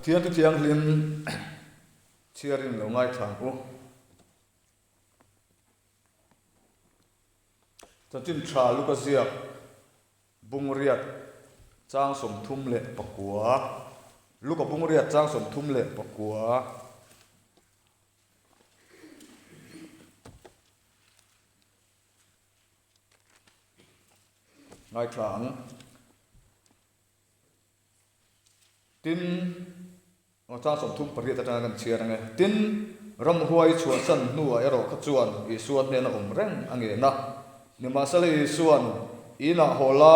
Pathian Thu Thianghlim chhiarin lo ngaithla ang u. Chanchin tha Luka ziak Bungriat chang 39 Luka Bungriat chang 39. Ngaithla ang. Tin, aw chang 38 atanga kan chhiar ang e. Tin, ramhuai chhuahsan hnuah erawh kha chuan Isua hnena awm reng a ngen a. Nimahsela Isua'n inah haw la,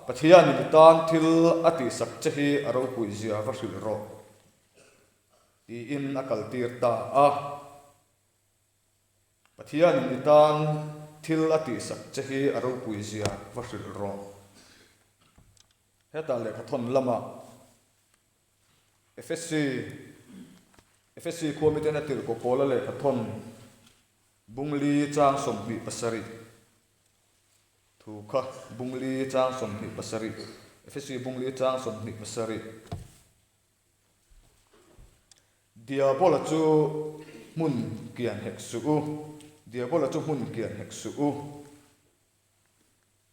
Pathianin i tan thil a tihsak che hi a ropuizia va hrilh rawh, tiin a kaltir ta a. Pathianin i tan thil a tihsak che hi a ropui zia va hrilh rawh. Hetah lehkhathawn lamah Efesi Efesi khuamiten a tirhkaw Paula lehkhathawn bungli chang 27 thu kha bungli chang 27 Efesi bungli chang 27. Diabola chu hmun kian hek suh u. Diabola chu hmun kian hek suh u.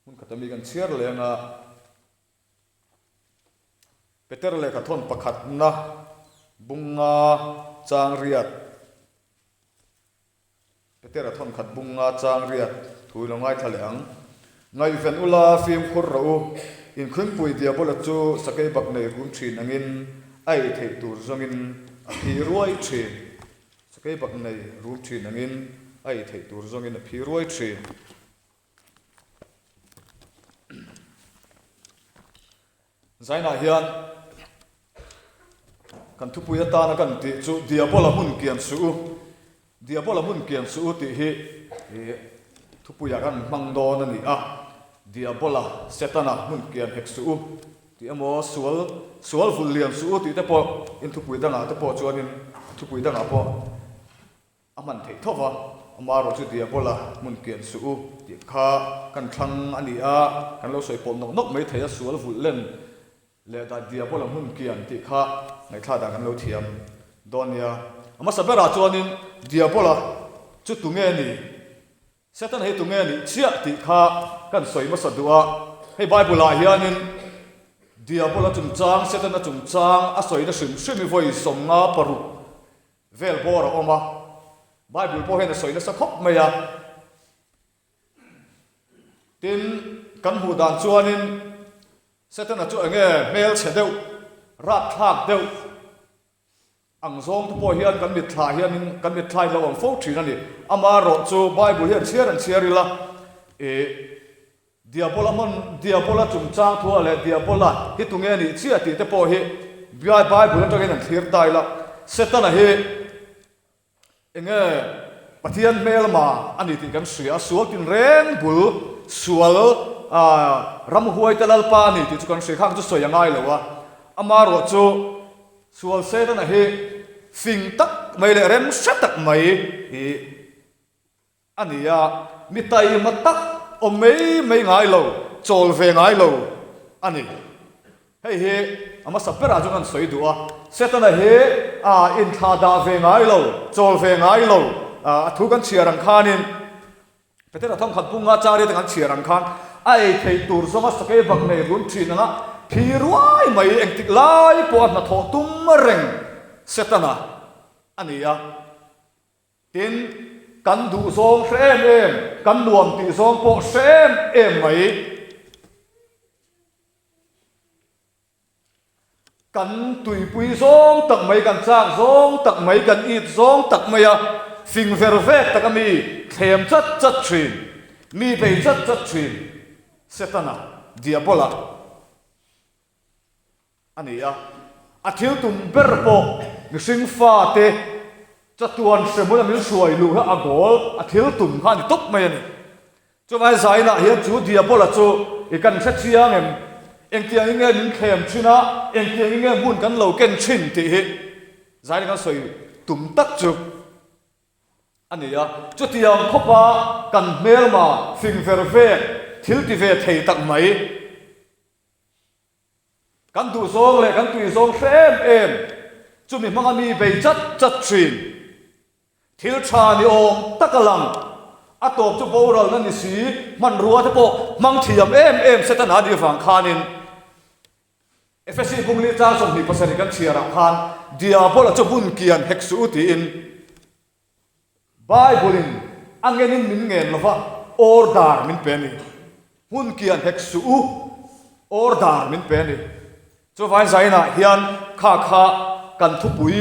Hmun khata mi kan chhiar leng a, Peter lehkha thawn pakhatna bunga chang riat. Petera thawn khat bung nga chang riat thu i lo ngaithla leh ang. Ngaihven ula fimkhur rawh u, inkhingpui diabola chu sakei bak nei rum thin angin a ei theih tur zawngin a phi ruai thin. Sakei bak nei rum thin angin a ei theih tur zawngin a phi ruai thin. Zainah hian kan thupui atana kan tih chu Diabola hmun kian suh u, Diabola hmun kian suh u tih hi thupuiah kan hmang dawn a ni a. Diabola, Setana hmun kian hek suh u tih emaw sual sual vulh lian suh u tih te pawh in thupui dangah te pawh chuanin thupui dangah pawh A hman theih tho va, amaherawh chu Diabola hmun kian suh u tih kha kan thlang a ni a, kan lo sawi pawlh nawk nawk mai thei a, sual vulh len leh dah Diabola hmun kian tih kha ngaihthlak dan kan lo thiam dawn nia. A hmasa berah chuanin Diabola chu tunge ni? Satan hei tunge nih chiah tih kha kan sawi hmasa duh a, hei Bible ah hianin Diabola chungchang, Setana chungchang a sawina hrim hrim hi vawi 56 vel bawr a awm a, Bible pawh hian a sawi nasa khawp mai a. Tin, kan hmuh dan chuanin Setana chu enge hmelchhe deuh, rapthlak deuh, Ang zawng te pawh hian kan mitthla hianin kan mitthla in lo awm fo thin a ni. Amaherawh chu Bible hian chhiar an chhiar ila, ih, Diabola hman, Diabola chungchang thua leh Diabola hi tunge nih chiah tih te pawh hi Bible atangin an thlir ta ila. Setana hi enge Pathian hmelma a ni tih kan hria a, sual tinreng bul, sual, ramhuaite Lalpa a ni tih chu kan hria, khang chu sawi a ngai lo a. Amaherawh chu Sual Setana hi fing tak mai leh rem hre tak mai hi a ni a, mi taima tak awm mai mai ngai lo, chawl ve ngai lo a ni. Hei hi a hmasa berah chuan kan sawi duh a, Setana hi a inthlah dah ve ngai lo, chawl ve ngai lo, a thu kan chhiar ang khanin, Petera thawmkhat bunga chari te kan chhiar ang khan a ei theih tur zawnga sakei bak nei run thin anga phi ruai mai engtik lai pawh a hnathawh tum reng Setana a ni a. Tin, kan duh zawng hre em em, kan nuam tih zawng pawh hre em em mai. Kan tuipui zawng tak mai, kan chak zawng tak mai, kan it zawng tak mai a, fing ver vek taka mi thlem chat chat thin, mi bei chat chat thin Setana, Diabola, a ni a. A thil tum ber pawh mihring fate chatuan hremuna min hruai luh hi a goal, a thil tum kha a ni tawp mai a ni. Chuvai zainah hian chu Diabola chu i kan hre chiang em? Engtiang in nge min thlem thin a, engtiang in nge hmun kan lo ken thin tih hi zaina kan sawi tum tak chu a ni a. Chutiang khawpa kan hmelma fing ver vek, thil ti ve thei tak mai, Kan duh zawng leh kan tui zawng hre em em. Chumi hmanga mi bei chat chat thin. Thil tha ni awm tak a lang. A tawp chu boralna ni si, hmanrua te pawh hmang thiam em em Setana nih vang khanin Efesi bungli chang 27 kan chhiarah khan Diabola chu hun kian hek suh u tiin Bible-in a ngenin min ngen lova order min pe a ni. Hun kian hek suh u, order min pe a ni. Chuvain zainah hian kha kha kan thupui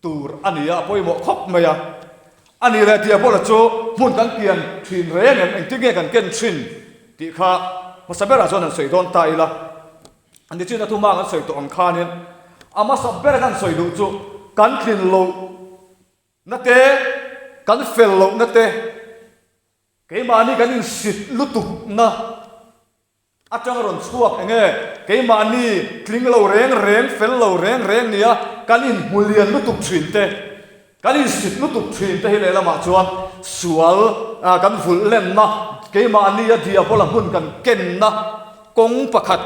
tur a ni a, a pawimawh khawp mai a. A nih leh Diabola chu hmun kan kian thin reng em, engtin nge kan ken thin tih kha hmasa berah chuan han sawi dawn ta ila. Ani chin a thuma kan sawi tawh ang khanin a hmasa bera kan sawi duh chu kan tlin loh na te, kan fel loh na te, keimahni kan insit lutuk na Atang rawn chhuak enge keimahni tling lo reng reng, fel lo reng reng nia kan inhmu lian lutuk thin te, kan insit lutuk thin te hi lehlamah chuan sual kan vulh lenna, keimahni a diabola hmun kan kenna kawng pakhat,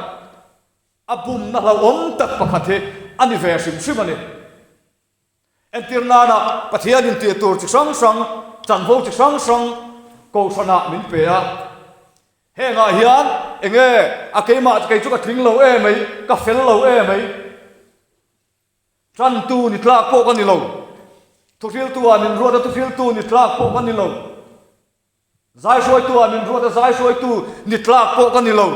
a bumna hlauhawm tak pakhat hi a ni ve hrim hrim a ni. Entir nana Pathianin tih tur chi hrang hrang, chanvo chi hrang hrang Kohhranah min pe a. Hengah hian enge a keimah kei chu ka tling lo em mai, ka fel lo em mai, tantu ni tlak pawh ka ni lo, thuhriltu ah min ruat a thuhriltu ni tlak pawh ka ni lo. Zai hruaitu ah min ruat a, zai hruaitu ni tlak pawh ka ni lo.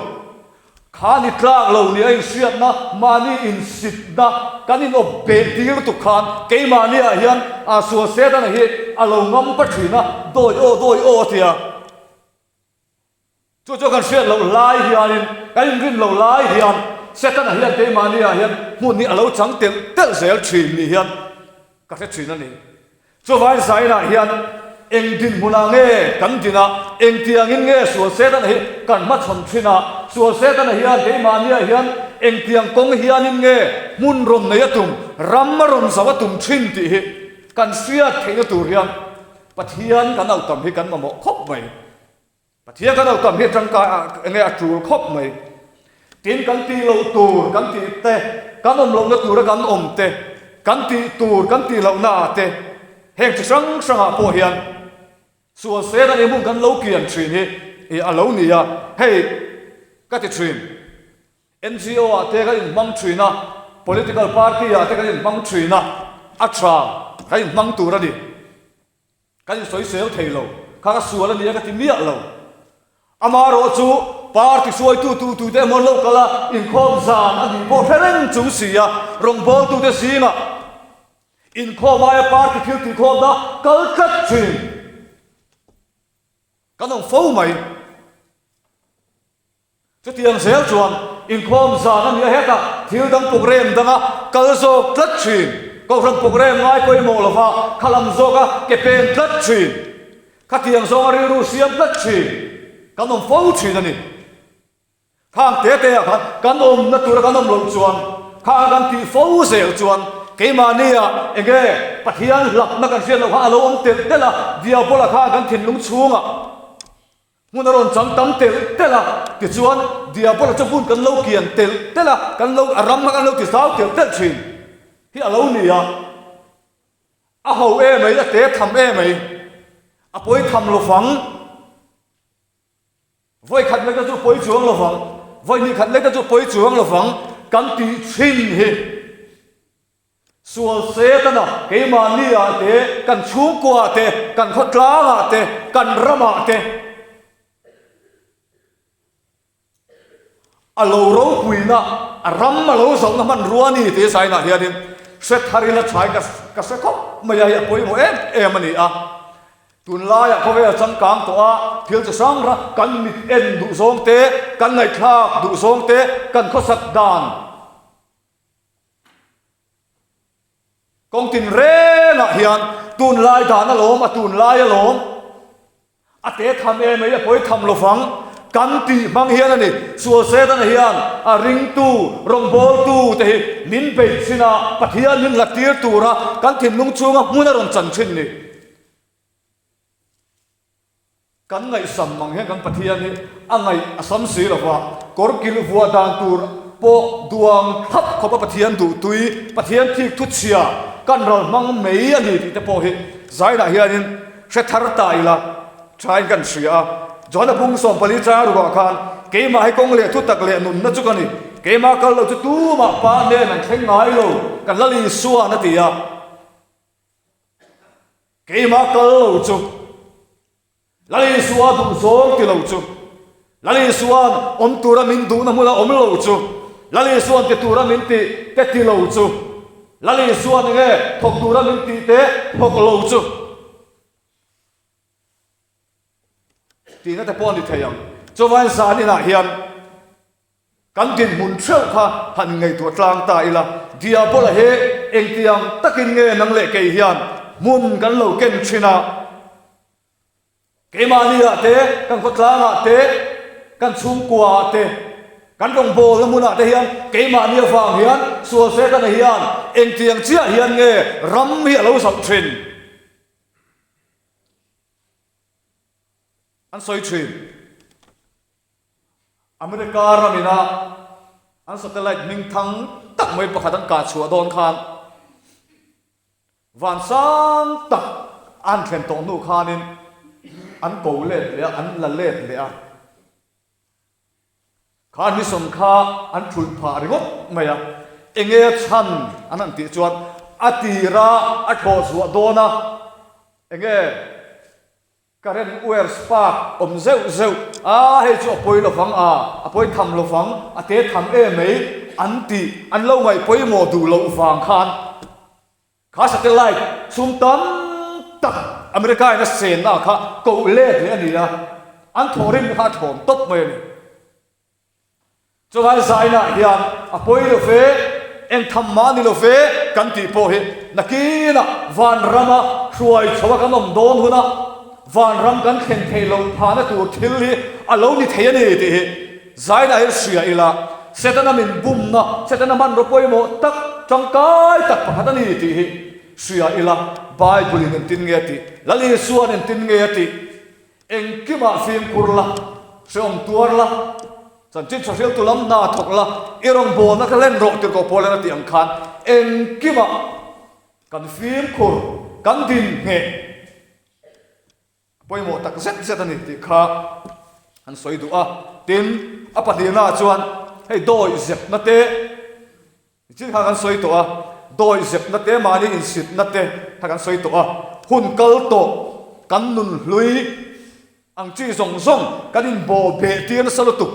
Kha ni tlak lo nia inhriatna, mahni insitna kan inawp beh tir lutuk khan keimahni ah hian a sual Setana hi a lo ngam pa thin a, dawi aw, dawi aw a ti a. Chu chu kan hriat loh lai hianin, kan inrin loh lai hian Setana hian keimahni ah hian hmun hi a lo chang telh telh zel thin ni hian ka hre thin a ni. Chuvain Zainah hian eng dinhmunah nge kan din a, engtiangin nge sual Setana hi kan hmachhawn thin a, sual Setana hian keimahniah hian engtiang kawng hianin nge hmun rawn nei a tum, ram a rawn zauh a tum thin tih hi kan hriat theihna tur hian Pathian kan auh tam hi kan mamawh khawp mai. Pathian kan auh tam hi tangkai ah enge a tul khawp mai. Tin kan tih loh tur kan tih te, kan awm lohna tura kan awm te, kan tih tur kan tih lohna ah te, heng chi hrang hrang ah pawh hian sual sen a nih hmun kan lo kian thin hi i a lo ni a, hei ka ti thin. NGO ah te kan inhmang thin a, political party ah te kan inhmang thin a, a tha kan inhmang tur a ni. Kan insawisel thei lo, kha ka sual a nia ka ti miah lo. Amaherawh chu party hruaitu tu tute emaw an lo kal a, inkhawm zan a nih pawh hre reng chung si a, rawngbawltute zingah inkhawm aia party thil tihkhawmna kal tlat thin kan awm fo mai. Chutiang zel chuan inkhawm zan a nia hetah thil dang programme danga kal zawk tlat thin, Kohhran programme ngai pawimawh lova kha lam zawka ke pen tlat thin, khatiang zawnga rilru siam tlat thin kan awm fo thin a ni. Khang te te ah khan kan awmna tura kan awm loh chuan khang kan tih fo zel chuan keimahnia enge Pathian hlakna kan hriat loh kha a lo awm telh telh a, Diabola kha kan thinlung chhungah Hmun a rawn chang tam telh telh a, tichuan Diabola chu hmun kan lo kian telh telh a, kan lo a ram kha kan lo ti zau telh telh thin hi a lo ni a. A ho em mai, a te tham em mai, a pawi tham lo vang. Vawi khat lek te chu pawi chuang lo vang, vawi hnih khat lek te chu pawi chuang lo vang kan tih thin hi. Sual Setana keimahni ah te, kan chhungkua ah te, kan khawtlang ah te, kan ram ah te a lo ropuina, a ram a lo zohna hmanrua a ni tih Sainah hianin hre thar ila thlai ka ka hre khawp mai a, hei a pawimawh em em a ni a. Tunlaiah khawvel changkang tawh a, thil chi hrang hrang kan mit en duh zawng te, kan ngaihthlak duh zawng te, kan khawsak dan, Kawng tinrengah hian tunlai dan alawm, a tunlai alawm, a te tham em mai, a pawi tham lovang kan tih hmang hian a ni. Sual Setana hian a ringtu, rawngbawltu te hi min beih thin a, Pathian min hlat tir tura kan thinlung chhunga hmun a rawn chan thin ni. Kan ngaihsam mang hian kan Pathian hi a ngaih a sam si lo va, kawr kilh vuah dan tur. pawh duang thlap khawpa Pathian duhtui, Pathian thik thu chhia kan ral hmang mai a ni tih te pawh hi zainah hianin hre thar ta ila thain kan hria a. Johana bung 14 chang ruah khan keimah hi kawng leh thutak leh nunna chu ka ni, keimah kal lo chu tumah pa hnen an thleng ngai lo, kan Lal Isuan a ti a. Keimah kal lo chu Lal Isua duh zawng ti lo chu, Lal Isua'n awm tura min duhna hmuna awm lo chu, Lal Isua'n ti tura min tih te ti lo chu, Lal Isua'n enge thawk tura min tih te thawk lo chu tihna te pawh a ni thei ang. Chuvangin zan inah hian Kan dinhmun theuh kha han ngaihtuah tlang ta ila, Diabola hi engtiang takin nge nang leh kei hian hmun kan lo ken thin a? Keimahniah te, kan khawtlangah te, kan chhungkuaah te, kan rawngbawlna hmunah te hian keimahni avang hian sual Setana hian engtiang chiah hian nge ram hi a lo zauh thin? An sawi thin. America ram ina an satellite hming thang tak mai pakhat an kah chhuah dawn khan van sang tak an thlen tawh hnu khanin an ko let leh a, an la let leh a. Kha mission kha an thulh phah ringawt mai a, enge chhan an han tih chuan a tira a thlawh chhuah dawn a, enge Current wire spark awm zeuh zeuh a, hei chu a pawi lovang a, a pawi tham lovang, a te tham em mai an tih an lo ngaih pawimawh duh loh vang khan kha satellite sum tam tak America in a senna kha koh let leh a ni a, an thawhrim kha a thawn tawp mai a ni. Chulai zainah hian a pawi lo ve, eng tham mah ni lo ve kan tih pawh hi nakinah vanrama hruai chho a kan awm dawn huna vanram kan thlen theih loh phahna tur thil hi a lo ni thei a ni tih hi zainah hian hria ila, Setana min bumna, Setana hmanraw pawimawh tak, tangkai tak pakhat a ni tih hi hria ila, Bible-in engtin nge a tih, Lal Isua'n engtin nge a tih, Engkimah fimkhur la, hreawm tuar la, chanchin tha hriltu lam hna thawk la, i rawngbawlna kha hlen rawh tirhkoh Paul-in a tih ang khan engkimah kan fimkhur, kan dinhneh pawimawh tak zet zet a ni tih kha an sawi duh a. Tin, a pahnihnaah chuan hei dawi zepna te, Nichin kha kan sawi tawh a, dawi zepna te, mahni insitna te kha kan sawi tawh a, hun kal tawh kan nun hlui ang chi zawng zawng kan inbawh beh tir nasa lutuk.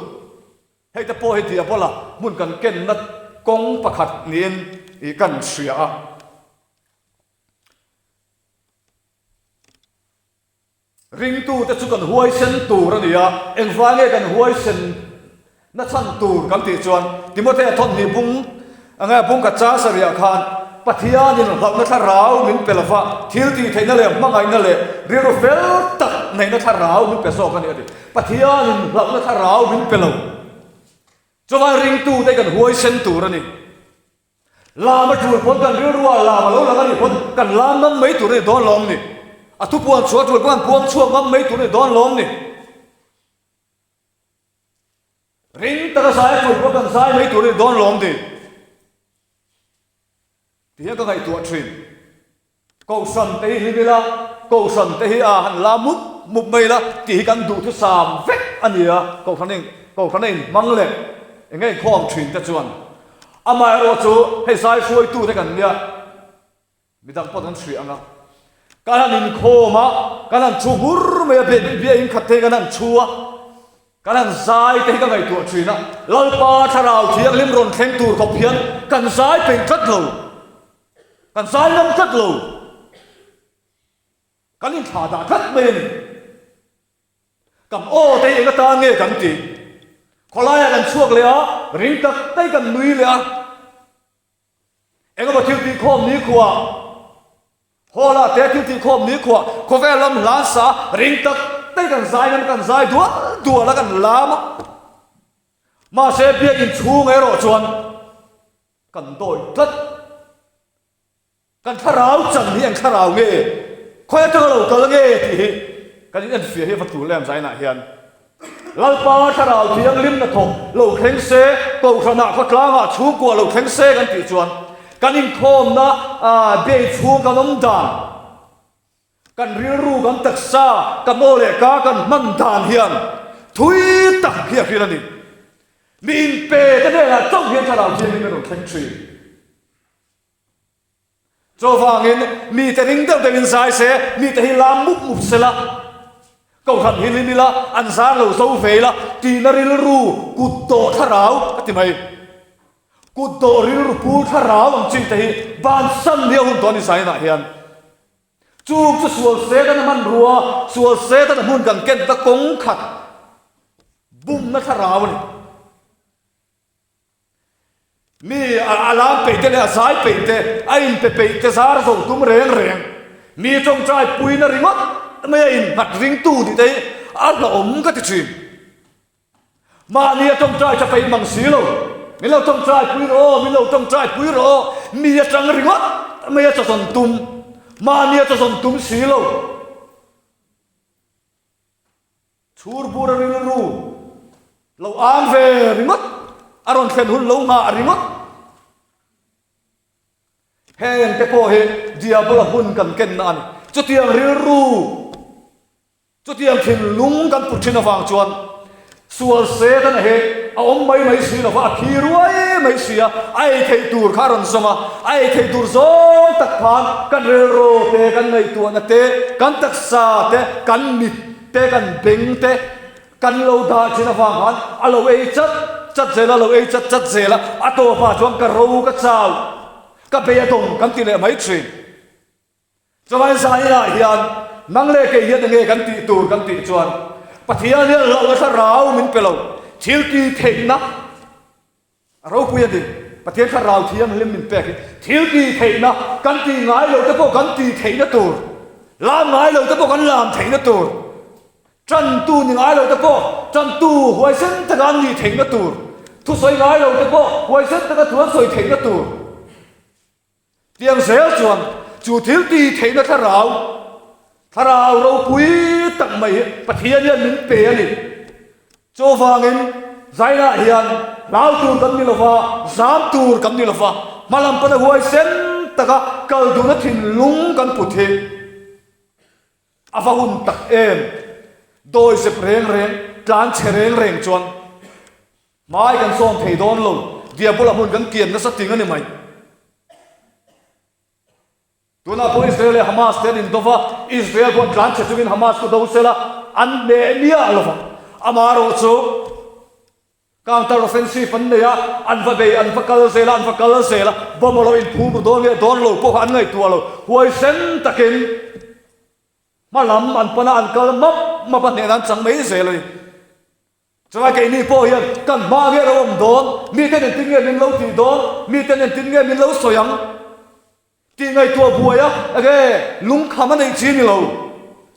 Hei te pawh hi Diabola hmun kan kenna kawng pakhat niin kan hria a. Ringtute chu kan huaisen tur a ni a, engvai nge kan huaisen na chhan tur kan tih chuan Timothea thawmhnih bung enge bung khat chang sarih ah khan Pathianin hlauhna thlarau min pe lova, thil tih theihna leh hmangaihna leh rilru fel tak neihna thlarau min pe zawk a ni a ti. Pathianin hlauhna thlarau min pe lo. Chuvang ringtute kan huaisen tur a ni. Lam a tul pawn kan rilru ah lam a lo lang a nih pawn kan lam ngam mai tur a ni dawn lawm ni? A thu puan chhuah a tul pawn kan puang chhuak ngam mai tur a ni dawn lawm ni? Ring taka zai a tul pawn kan zai mai tur a ni dawn lawm ni? Ti hian ka ngaihtuah thin. Kohhran te hi hlim ila, Kohhran te hi a han la mup mup mai ila tih hi kan duhthusam vek a ni a, Kohhran in Kohhran a inhmang leh eng nge inkhawm thin te chuan. Amaherawhchu hei zai hruaitu te kan nia, midang pawh kan hria ang a, kan han inkhawm a, kan han chhu hmur mai a, bia in khat te hi kan han chhu a, kan han zai te hi ka ngaihtuah thin a, Lalpa Thlarau Thianghlim rawn thleng tur khawp hian kan zai peih tlat lo. Kan zai ngam tlat lo. Kan inthlah dah tlat mai a ni. Kan aw te hi eng atan nge kan tih? Khawlaiah kan chhuak leh a, ring tak tak kan nui leh a. Engemaw thil tihkhawm ni khuah, hall-ah te thil tihkhawm ni khuah, khawvel lam hlan sa, ring tak tak kan zai ngam, kan zai dual dual a, kan lam a. Mahse biakinn chhung erawh chuan Kan dawi tlat. Kan thlarau chan hi eng thlarau nge? Khawi atanga lo kal nge tih hi kan in enfiah hi a va tul em zainah hian. Lalpa Thlarau Thianghlim hnathawk lo thleng se, Kohhranah khawtlangah chhungkua lo thleng se kan tih chuan kan inkhawmna bei chhung kan awm dan, kan rilru, kan taksa, kan aw leh ka kan hman dan hian thui tak hi a hril a ni. Mi inpe te hnenah chauh hian Thlarau Thianghlim a rawn thleng thin. Chuvangin mite ring deuh deuhin zai se, mite hi lam mup mup se la, Kohhran hi hlim ila, an zar lo zo ve ila tihna rilru kut dawh thlarau a ti mai. Kut dawh rilru pur thlarau ang chi te hi bansan hi a hun tawh a ni zainah hian. Chung chu sual Setana hmanrua, sual Setana hmun kan kenna kawng khat bumna thlarau a ni. Mi a lam peih te leh a zai peih te, a inpe peih te zar zo tum reng reng. Mi tawngtai puina ringawt mai a innghat ringtu tih te hi a hlauhawm ka ti thin. Mahni a tawngtai tha peih mang si lo. Min lo tawngtai pui rawh aw, min lo tawngtai pui rawh aw, mi atang ringawt mai a chawzawn tum. Mahni a chawzawn tum si lo. Chhur bur a rilru lo ang ve ringawt, a rawn thlen hun lo nghah ringawt. Heng te pawh hi Diabola hmun kan kenna a ni. Chutiang rilru, chutiang thinlung kan put thin avang chuan sual Setana hi a awm mai mai si lova, a thi ruai mai si a, a ei theih tur kha a rawn zawm a, a ei theih tur zawng tak khan kan rilru te, kan ngaihtuahna te, kan taksa te, kan mit te kan beng te kan lo dah thin avang khan a lo ei chat chat zel a, lo ei chat chat zel a, a tawpah chuan ka ro ka chau, ka bei a dawng kan ti leh mai thin. Chuvangin zaninah hian nang leh kei hian enge kan tih tur kan tih chuan Pathian hian hlauhna thlarau min pe lo, thil ti theihna, A ropui a ni. Pathian Thlarau Thianghlim min pek hi thil tih theihna, kan tih ngai lo te pawh kan tih theihna tur, lam ngai lo te pawh kan lam theihna tur, tantu ni ngai lo te pawh tantu huaisen taka an nih theihna tur, thusawi ngai lo te pawh huaisen taka thu an sawi theihna tur. Tiang zel chuan chu thil tih theihna thlarau, thlarau ropui tak mai hi Pathian hian min pe a ni. Chuvangin zainah hian hlau tur kan ni lova, zam tur kan ni lova, hmalam pana huaisen taka kal duhna thinlung kan put hi a va hun tak em! Dawizep reng reng, tlanchhe reng reng chuan Hmai kan sawn thei dawn lo, Diabola hmun kan kian nasa ting a ni mai. Tunah pawh Israel leh Hamas te an indo va, Israel pawh an tlan chhe chungin Hamas chu do sela an hneh miah lo va. Amaherawhchu counter offensive an nei a, an va bei, an va kal zel a, an va kal zel a, bomb a lo inphum ru dawn nge dawn lo pawh kha an ngaihtuah lo, huaisen takin hma lam an pan a, an kal map map a, hnehna an chang mai zel a ni. Chulai keini pawh hian kan hma nge lo awm dawn, miten engtin nge min lo tih dawn, miten engtin nge min lo sawi ang tih ngaihtuah buai a, enge lungkham a neih chi ni lo.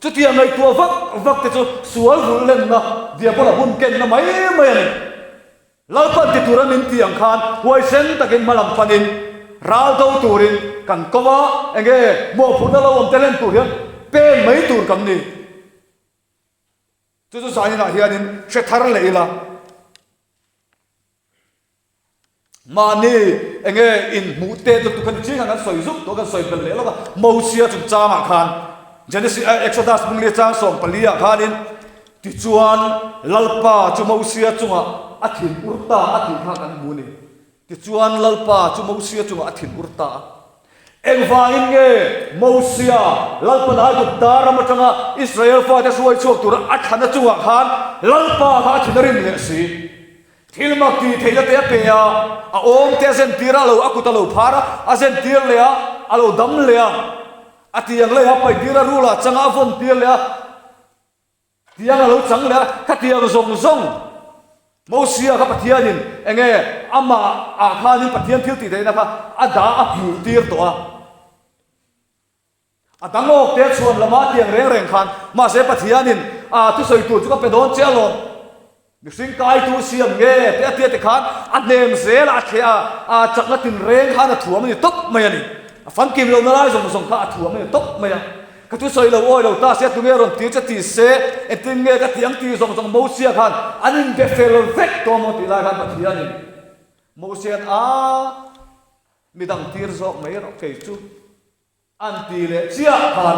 Chutiang ngaihtuah vak vak te chu sual vulh lenna, diabola hun kenna mai mai a ni. Lalpan ti tura min tih ang khan huaisen takin hmalam panin ral do turin kan ko a, enge mawhphurhna lo awm te hlen tur hian pen mai tur kan ni. Chu chu zaninah hianin hre thar leh ila, mahni enge inhmuh tet lutuk kha ni chiang hian kan sawi zuk tawh, kan sawi belh leh lawk a, Mosia chungchangah khan Genesis Exodus hmung leh chang 14 ah khanin tichuan Lalpa chu Mosia chungah a thin ur ta a tih kha kan hmu a ni. Tichuan Lalpa chu Mosia chungah a thin ur ta a. Engvangin nge Mosia, Lalpan Aigupta ram atanga Israel fate hruai chhuak tura a thlana chungah khan Lalpa kha a thin a rim leh si? Thil mak tih theihna te a pe a, a awm te a zentir a, a lo a kut a lo phar a, a zentir leh a, a lo dam leh a, a tiang leh a paihtir a, rula changa a vawn tir leh a, Tiang a lo chang leh a, khatiang zawng zawng Mosia kha Pathianin eng nge amah ah khanin Pathian thil tih theihna kha a dah a hmuh tir tawh a. A dang awk te chhuan lamah tiang reng reng khan mahse Pathianin a thusawi tur chu ka pe dawn che alawm. Mihring kaitu siam nge te a tia te khan a hnem zel a, a thleh a, a chakna tinreng khan a thuam a ni tawp mai a ni. A famkim lohna lai zawng zawng kha a thuam a ni tawp mai a. Ka thusawi lo awi lo ta se, tunge rawn tir che ti se, engtin nge ka ti ang tih zawng zawng Mosia khan an inbe fel vek tawh maw tih lai khan Pathianin Mosia'n a midang tir zawk mai rawh kei chu an ti leh chiah khan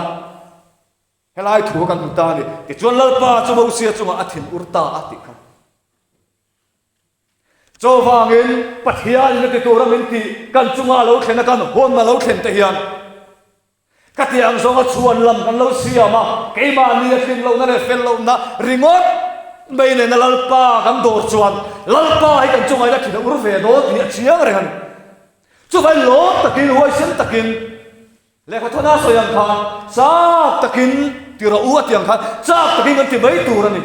helai thu kan hmu ta a ni. Tichuan Lalpa chu Mosia chungah a thin ur ta a tih kha. Chuvangin Pathianin a ti tura min tih kan chunga a lo thlen a kan hun a lo thlen te hian ka ti ang zawnga chhuan lam kan lo siam a, keimahni a tlin lohna leh fel lohna ringawt mai nena Lalpa kan dawr chuan Lalpa hi kan chunga in a thin a ur ve dawn tih a chiang reng a ni. Chuvai lawm takin huaisen takin lehkha thawna sawi ang khan chak takin ti rawh u a ti ang khan chak takin kan ti mai tur a ni.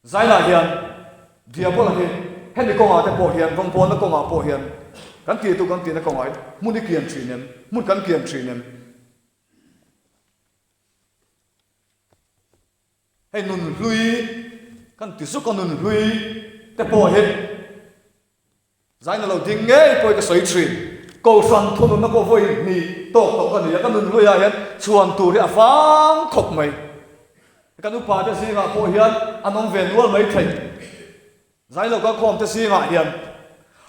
Zainah hian Diabola hi hemi kawngah te pawh hian rawngbawlna kawngah pawh hian kan tih tu kan tihna kawngah hian hmun i kian thin em? Hmun kan kian thin em? Hei nunhlui kan ti zuk a nunhlui te pawh hi Zaina lo ding ngei pawh hi ka sawi thin. Kohhran thununna pawh vawi hnih tawk tawh ka ni a, ka nun hluiah hian chhuan tur hi a vang khawp mai. Kan upa te zingah pawh hian an awm ve nual mai thei. Zailo ka khawm te zingah hian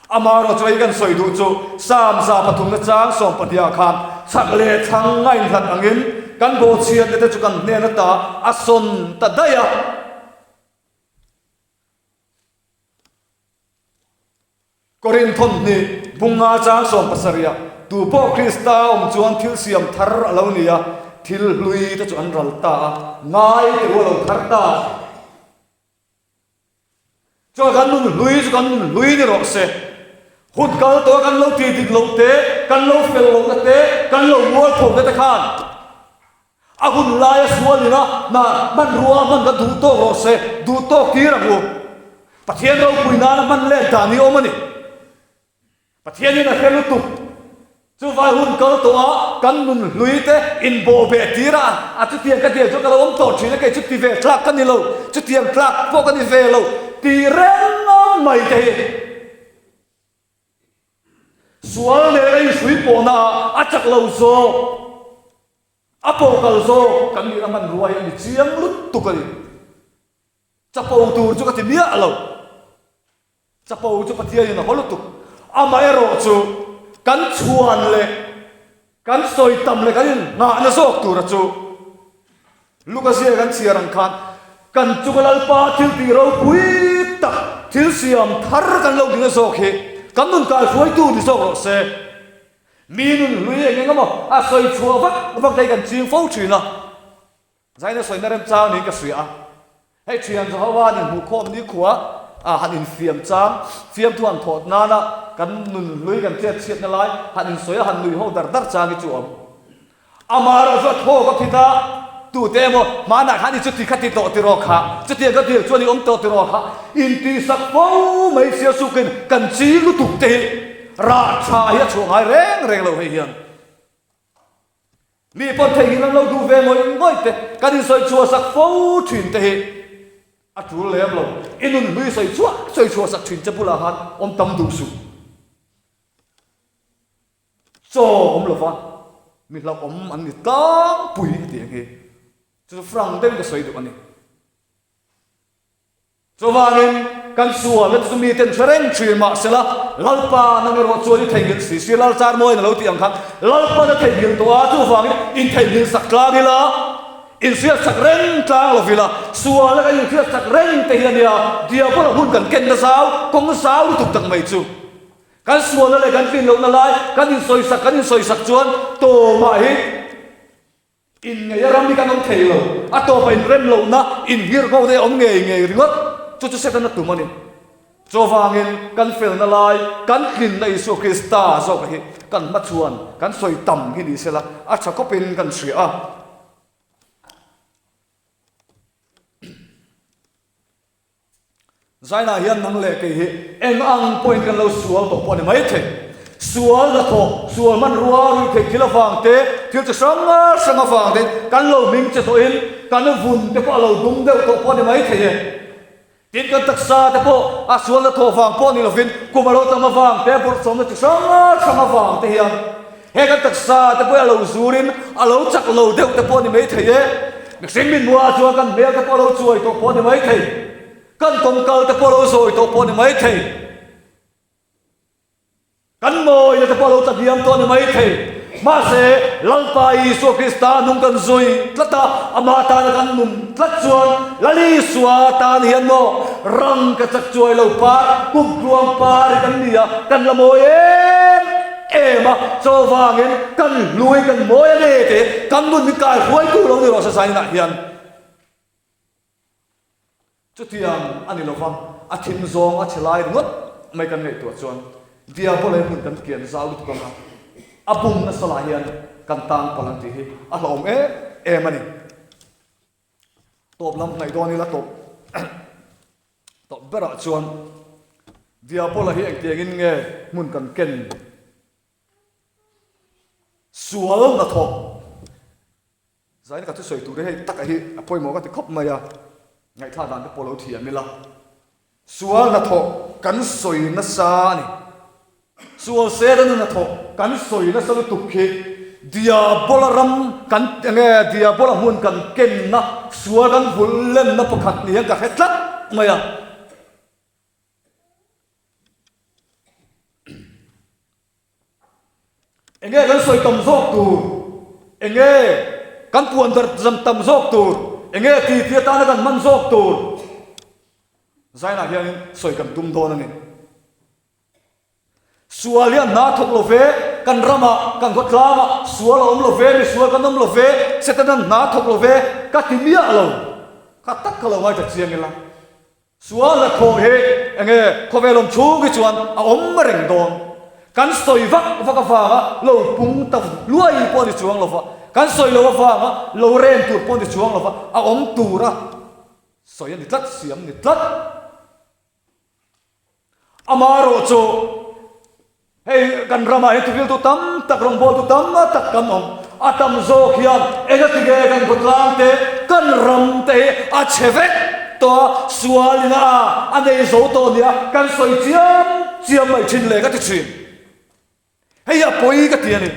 amaherawh chu hei kan sawi duh chu Psalm 103 chang 12 ah khan chhak leh thlang ngainhlat angin kan bawhchhiatna te chu kan hnen ata a sawn ta daih a. Korinthon hnih bunga chang 17 ah tu pawh Krista awm chuan thil siam thar a lo ni a, thil hlui te chu an ral ta a, ngai te u a lo thar ta. Chuan kan nun hlui chu kan nun hlui ni rawh se. Hun kal tawh a kan lo tih dik loh te, kan lo fel lohna te, kan lo mualpho na te khan A hun laia sual ina hna hmanrua hman kha duh tawk rawh se, duh tawk tir ang u. Pathian ropui nana hman let dan hi awm a ni. Pathianin a hre lutuk. Chuvai hun kal tawh a kan nun hlui te inbawh beh tir a, a chutiang ka tiang chuan ka lo awm tawh thin a, kei chu ti ve tlak ka ni lo, chutiang tlak pawh ka ni ve lo tih reng ngam mai te hi. Sual nen a inhrui pawhna ah a chak lo zawk, a pawh kal zawk kan nihna hmanrua hi a ni chiang lutuk a ni. Chapo tur chu ka ti miah lo. Chapo chu Pathianin a haw lutuk. Amaherawh chu kan chhuan leh kan sawi tam leh kan inngahna zawk tura chu Luka zia kan chhiar ang khan kan chunga Lalpa thil tih ropui tak thil siam thar kan lo ding a zawk hi kan nun kaihruaitu ni zawk rawh se. Mi nun hlui eng eng emaw a sawi chhuah vak vak te hi kan ching fo thin a. Zaina sawina remchang niin ka hria a. Hei thian Jehovah nin hmuhkhawm nikhua ah han infiam chang, fiamthu han thawh nana kan nun hlui kan chet chhiatna lai han insawi a han nui ho dar dar chang hi chu a awm. Amah erawh chu a thawk a phit a, tute emaw hmanah khan i chuti kha ti tawh tiraw kha, chutiang ka dil chuan i awm tawh tiraw kha, intihsak fo mai sia sukin kan ching lutuk te hi rah tha hi a chhuah ngai reng reng lo hei hian. Mi pawn theihnghilh an lo duh ve ngawih ngawih te, kan insawi chhuah sak fo thin te hi a tul lem lo. I nun hlui sawi chhuah sawi chhuah sak thin che bulah khan awm tam duh suh. Chaw awm lova mi hlauhawm an ni tlangpui tih ang hi chu chu frank deuhin ka sawi duh a ni. Chuvangin, kan sualna te chu miten hre reng thin mah sela, Lalpa nang erawh chuan i theihnghilh si si, Lal Charmawiin a lo tih ang khan, Lalpa'n a theihnghilh tawh a, chuvangin intheihnghilh sak tlang ila, inhriat sak reng tlang lo ila, sualna kan inhriat sak reng te hi a nia, Diabola hun kan kenna zau, kawng zau lutuk tak mai chu. Kan sualna leh kan tlin lohna lai kan insawisak kan insawisak chuan tawmah hi, Inngeih a ram hi kan awm thei lo. A tawpah inrem lohna, inhir ngho te a awm ngei ngei ringawt. Chu chu Setana tum a ni. Chuvangin kan felna lai, kan tlinna Isua Krista zawka hi kan hmachhuan, kan sawi tam hi ni sela, a tha khawpin kan hria a. Zainah hian nang leh kei hi eng ang pawhin kan lo sual tawh pawh a ni maithei. Sual hnathawh, sual hmanrua, ruihtheih thil avang te, thil chi hrang hrang avang te kan lo hming che tawhin kan vun te pawh a lo dum deuh tawh pawh a ni maithei e. Tin, kan taksa te pawh a sual hnathawh vang pawh ni lovin kum a lo tam avang te, bawrhsawmna chi hrang hrang avang te hian. He kan taksa te pawh hi a lo zurin a lo chak lo deuh te pawh a ni maithei e. Mihring min hmuhah chuan kan hmel te pawh a lo chuai tawh pawh a ni maithei. Kan kawngkal te pawh a lo zawi tawh pawh a ni maithei. Kan mawina te pawh a lo tlahniam tawh a ni maithei. Mahse, Lalpa Isua Krista nung kan zui tlat a, Amah tana kan nun tlat chuan Lal Isua tan hian maw rang ka chak chuai lo par, kum tluang par hi kan ni a, kan la mawi em em a, chaw vangin kan hlui kan mawi a ni tih kan nun min kai hruaitu lo ni rawh se zainah hian. Chutiang a ni lova, a thim zawng a chhe lai ringawt mai kan ngaihtuah chuan Diabola hi hmun kan kian zau lutuk anga a bum nasa lah hian kan tang palh ang tih hi a hlauhawm em em a ni. Tawp lam hnaih dawn ila tawp tawp berah chuan Diabola hi engtiangin nge hmun kan ken sual hnathawk Zaina ka thusawi tur hi hei taka hi a pawimawh ka ti khawp mai a, ngaihthlak dan te pawh lo thiam ila. Sual hnathawh kan sawi nasa a ni. Sual sela nun hnathawh kan sawi nasa lutuk khi Diabola ram kan enge Diabola hmun kan kenna sual kan vulh lenna pakhat ni hian ka hre tlat mai a. Enge kan sawi tam zawk tur? Enge kan puan darh zam tam zawk tur? Enge ti ti atana kan hman zawk tur? Zainah hianin sawi kan tum dawn a ni. Sual hi a hna thawk lo ve, kan ramah, kan khawtlangah sual a awm lo ve, misual kan awm lo ve, Setanan hna thawk lo ve ka ti miah lo. Kha tak kha lo ngaithla chiang ila. Sual hnathawh hi enge khawvel awm chhung hi chuan a awm reng dawn. Kan sawi vak vak avanga lo pung ta luai pawh a ni chuang lova, kan sawi lo avanga lo rem tur pawh a ni chuang lova, a awm tura sawi a ni tlat, siam a ni tlat. Amaherawh chu hei kan ramah hian thuriltu tam tak, rawngbawltu tam tak kan awm. A tam zawk hian engatinge kan khawtlang te, kan ram te hi a chhe vek tawh a, sual ina a nei zo tawh nia kan sawi chiam chiam mai thin le ka ti thin. Hei hi a pawi ka ti a ni.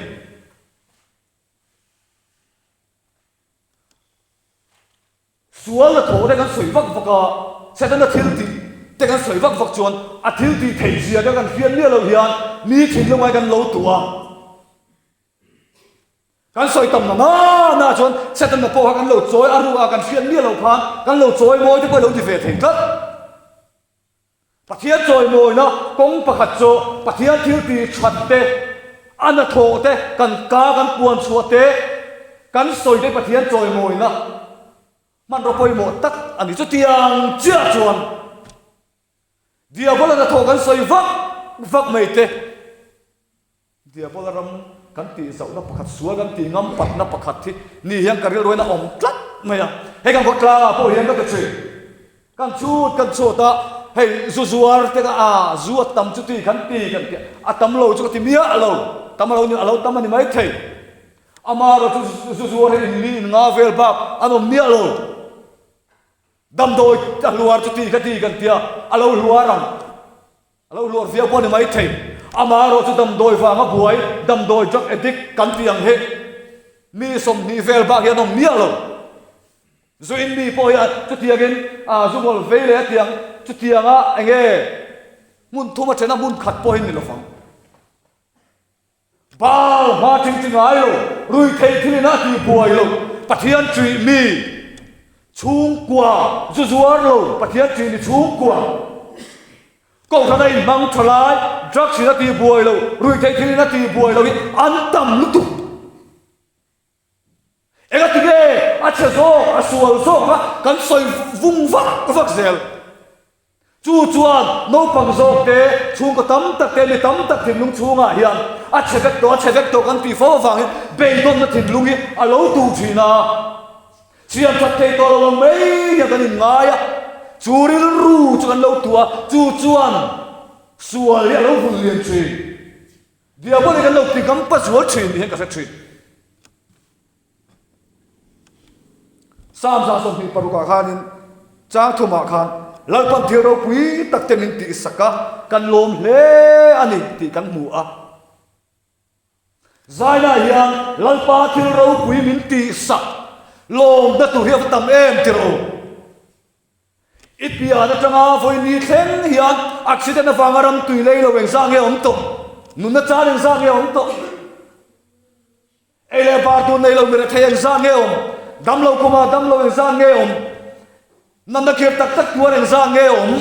Sual a thawh te kan sawi vak vak a, Setana thil tih te kan sawi vak vak chuan a thil tih theih zia te kan hriat miah loh hian mi thinlung ai kan lo tuh a. Kan sawi tam na na na chuan Setana pawh kha kan lo chawi a ruh a, kan hriat miah loh khan kan lo chawi mawi te pawh a lo ti ve thei tlat. Pathian chawimawina kawng pakhat chu Pathian thil tih that te, a hnathawh te, kan ka kan puan chhuah te, kan sawi te Pathian chawimawina hmanraw pawimawh tak a ni. Chutiang chiah chuan Diabola hnathawh kan sawi vak vak mai te, Diabola ram kan tih zauhna pakhat, sual kan tih ngam patna pakhat hi ni hian ka rilruain a awm tlat mai a. Hei kan khawtlangah pawh hian ka ti thin. Kan chhut kan chhut a, hei zu zuar te kha a, zu a tam chu ti kan ti kan ti a, a tam lo chu ka ti miah lo, tam a lo ni a lo tam a ni maithei. Amaherawh chu zu zuar hi in li in nga vel bak an awm miah lo. Damdawi a hluar chu ti ka ti kan ti a, a lo hluar ang. A lo hluar viau pawh a ni maithei. Amaherawh chu damdawi vanga buai, damdawi drug addict kan tih ang hi mi 20 vel bak hi an awm miah lo. Zu in mi pawh hi chutiangin zu ngawl vei leh a tiang chutianga enge hmun thum a thena hmun khat pawh hi ni lovang. Baal hma thing chi ngai lo, rui theih thil in a ti buai lo, Pathian ṭih mi chhungkua zu zuar lo, Pathian ṭih mi chhungkua Kohhran a inhmang ṭha lai, drugs in a ti buai lo, rui theih thil in a ti buai lo hi an tam lutuk. Engatinge a chhe zawk, a sual zawk a kan sawi vung vak vak zel. Chu chuan naupang zawk te, chhungkaw tam tak te, mi tam tak thinlung chhungah hian a chhe vek tawh, a chhe vek tawh kan tih fo avangin beidawnna thinlung hi a lo tuh thin a. Siam that thei tawh lo ang mai hian kan inngai a, chu rilru chu kan lo tuh a, chu chuan sual hi a lo vun lian thin. Diabol hi kan lo ti ngam pa zual thin tih hian ka hre thin. Psalm 126 ah khanin chang thumah khan Lalpan thil ropui tak te min tihsak a, kan lawm hle a ni tih kan hmu a. Zaina hian Lalpa thil ropui min tihsak lawmna tur hi a va tam em ti rawh u. I pian atanga vawini thleng hian accident avanga ram tui lei lo engzah nge awm tawh? Nunna chan engzah nge awm tawh? Ei leh bar tur nei lo mi rethei engzah nge awm? Damlo kumah damlo engzah nge awm? Natna khir tak tak tuar engzah nge awm?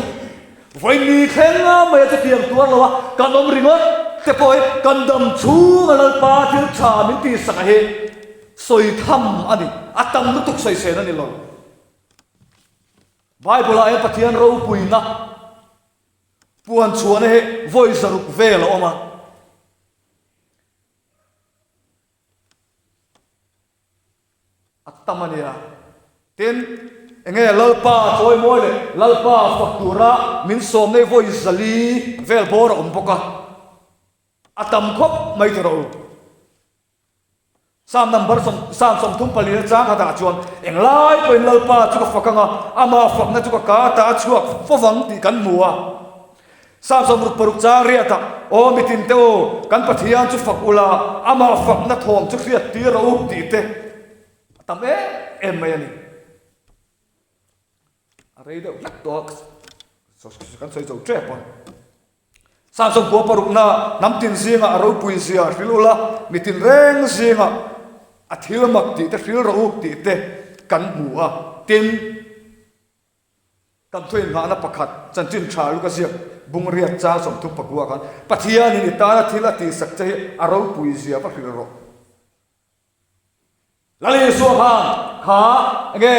Vawini thleng a mai a chutiang tuar lo a kan awm ringawt te pawh hi kan dam chhung a Lalpa thil tha min tihsak a hi sawi tham a ni. A tam lutuk sawisel a ni lo. Bible ah hian Pathian ropuina puan chhuahna hi vawi zaruk vel a awm a. A tam a nia. Tin, enge Lalpa chawimawi leh Lalpa fak tura min sawm nei vawi zali vel bawr a awm bawk a. A tam khawp mai tawh rawh u. Psalm number sawm Psalm 34 na chang khatah chuan englai pawhin Lalpa chu ka fak anga, ama fakna chu ka ka ata a chhuak fovang tih kan hmu a. Psalm 66 chang riatah, Aw mitin te u, kan Pathian chu fak ula, ama fakna thawm chu hriat tir rawh u tih te a tam em em mai a ni. A rei deuh hlek tawh a, kan sawi zo tep a. Samson khua parukna hnam tin zingah a ropui zia hril ula, mi tin reng zingah a thil mak tih te hril rawh u tih te kan hmu a. Tin, kan thu inghahna pakhat chanchin tha luka ziak bungriat chang 39 khan Pathianin i tana thil a tihsak che hi a ropui zia va hrilh rawh. Lal Isua khan kha enge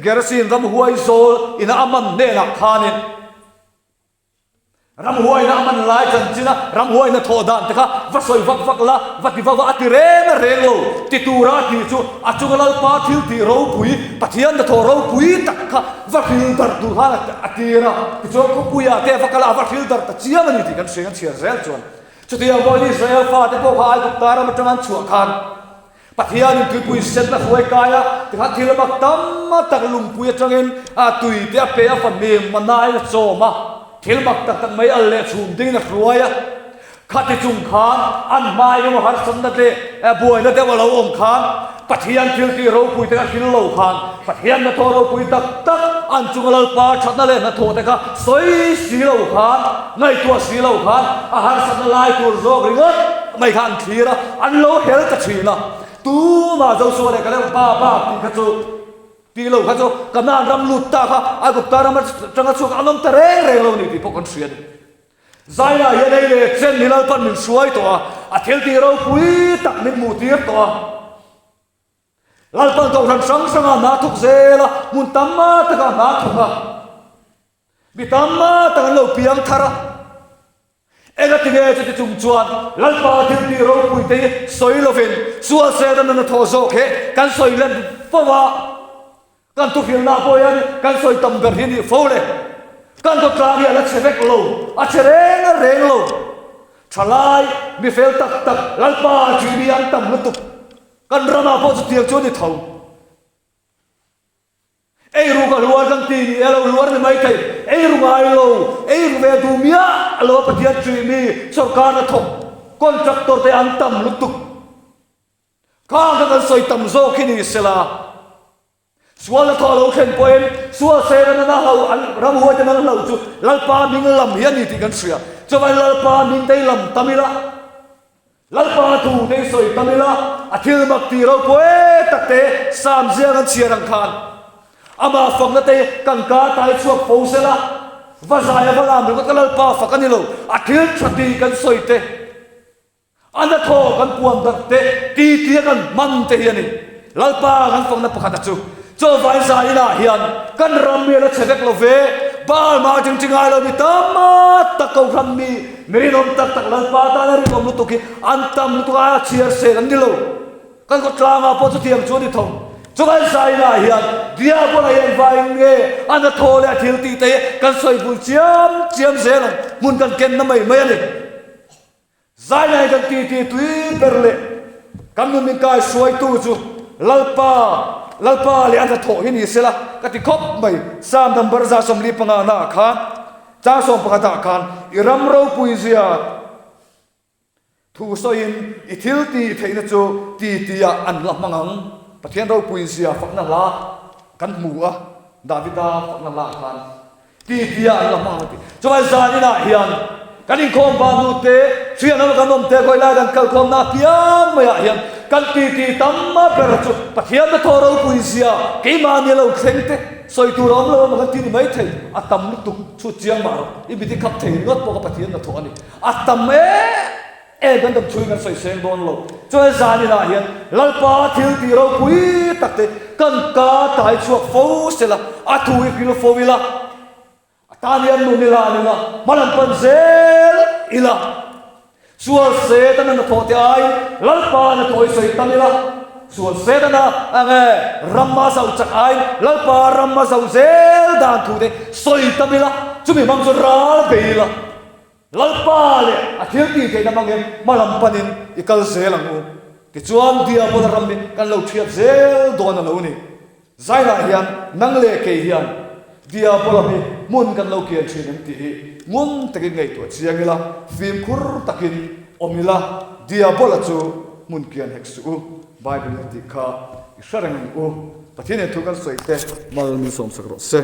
Gerasin ramhuai zawl ina a man hnenah khanin, Ramhuaina a man lai chanchin a, ramhuaina thawh dan te kha va sawi vak vak la, va ti vak vak a ti reng a reng lo. Ti tura a tih chu a chunga Lalpa thil tih ropui, Pathian hnathawh ropui tak kha va hril darh tur khan a tir a. Tichuan khawpuiah te a va kal a, a va hril darh ta chiam a ni tih kan hria kan chhiar zel chuan. Chutiang pawhin Israel fate pawh kha Aigupta ram atanga an chhuah khan Pathianin tuipui senna hruai kai a, tikhan thil mak tam tak lungpui atangin a tui te a pe a, fahmim manain a chawm a, thil mak tak tak mai al leh chhum dingin a hruai a. Khati chung khan an hma engemaw harsatna leh buaina deuh a lo awm khan Pathian thil tih ropui te kha hril lo khan Pathian hnathawh ropui tak tak an chunga Lalpa thatna leh hnathawh te kha sawi si lo khan, ngaihtuah si lo khan a harsatna lai tur zawk ringawt mai kha an thlir a, an lo hel ta thin a. Tumah Joshua leh Caleb pa bak tih kha chu tih lo kha chu Kanaan ram lut ta kha Aigupta ram atanga chhuak an awm ta reng reng lo a ni tih pawh kan hria a ni. Zaina hian ei leh chen hi Lalpan min hruai tawh a, a thil tih ropui tak min hmuh tir tawh a. Lalpan kohhran hrang hrangah hna thawk zel a, hmun tam takah hna thawk a, mi tam tak an lo piang thar a. Engati nge chuti chung chuan Lalpa thil tih ropui te hi sawi lovin sual sena nana thawh zawk he kan sawi let fo a, kan thuhrilna pawh hian kan sawi tam ber hi nih fo le. Kan khawtlang hi a la chhe vek lo, a chhe reng a reng lo. Thalai, mi fel tak tak, Lalpa a ṭih mi an tam lutuk. Kan ramah pawh chutiang chu a ni tho. Eiruk a hluar kan ti ni e lo hluar ni mai thei. Eiru ngai lo, eiru ve duh miah lo a Pathian ṭih mi sorkar a thawk contractor te an tam lutuk. Khang kha kan sawi tam zawk hi ni sela. Sual a thawh lo thlen pawhin sual sena nana hlo an ramhuai te nan hlo chu Lalpa hming lam hi a ni tih kan hria. Chuvangin Lalpa hming te hi lam tam ila, Lalpa thu te hi sawi tam ila, a thil mak tih ropui tak te Psalm ziang an chhiar ang khan amah fakna te hi kan ka tai chhuak fo sela, va zai a va lam ringawt ka Lalpa fak a ni lo, a thil tha tih kan sawi te. A hnathawh kan puan darh te, ti tia kan hman te hi a ni. Lalpa kan fakna pakhat a chu. Chawlhvain zan inah hian kan ram hi a la chhe vek lo ve. Baal mah tingti ngai lo mi tam tak kohhran mi, mi rinawm tak tak Lalpa tana rinawm lutuk hi an tam lutuk a, a chhiar sel an ni lo. Kan khawtlangah pawh chutiang chu a ni tho. Chuvai zan inah hian Diabola hian vain nge a hnathawh leh a thil tih te hi kan sawi bul chiam chiam zel ang. Hmun kan kenna mai mai a ni. Zainai kan titi tui ber leh kan nun min kai hruaitu chu Lalpa, Lalpa leh a hnathawh hi ni sela ka ti khawp mai. Psalm number 145 naah khan, chang 11 ah khan, I ram ropui zia. Thu sawiin i thil tih theihna chu ti tiah an la hmang ang. Pathian ropui zia fakna hla kan hmu a, Davida fakna hla khan ti tiah an la hmang ang a ti. Chuvai zan inah hian kan inkhawm va hnu te, thian ho kan awm te, khawi lai kan kalkhawmna apiang maiah hian kan ti ti tam a ber chu Pathian hnathawh ropui zia keimahni lo thleng te sawi tur a awm lo emaw kan ti ni maithei. A tam lutuk chhut chiang mah rawh, i mit i khap thei ringawt pawh kha Pathian hnathawh a ni. A tam em em kan dam chhui kan sawi seng dawn lo. Chuan zan inah hian Lalpa thil tih ropui tak te kan ka tai chhuak fo sela, a thu i hrilh fo ila, a tan hian nun ila an ila, hma lam pan zel ila, sual Setana hnathawh te aiin Lalpa hnathawh i sawi tam ila, sual Setana enge ram a zauh chak aiin Lalpa ram a zauh zel dan thu te sawi tam ila, chumi hmang chu ral bei ila. Lalpa leh a thil tih theihna hmangin hma lam panin i kal zel ang u. Tichuan Diabola ram hi kan lo thiat zel dawn a lo ni. Zainah hian nang leh kei hian Diabola hi hmun kan lo kian thin em tih hi ngun takin ngaihtuah chiang ila, fimkhur takin awm ila, Diabola chu hmun kian hek suh u. Bible in a tih kha i hre reng ang u. Pathian in thu kan sawi te mal min sawmsak rawh se.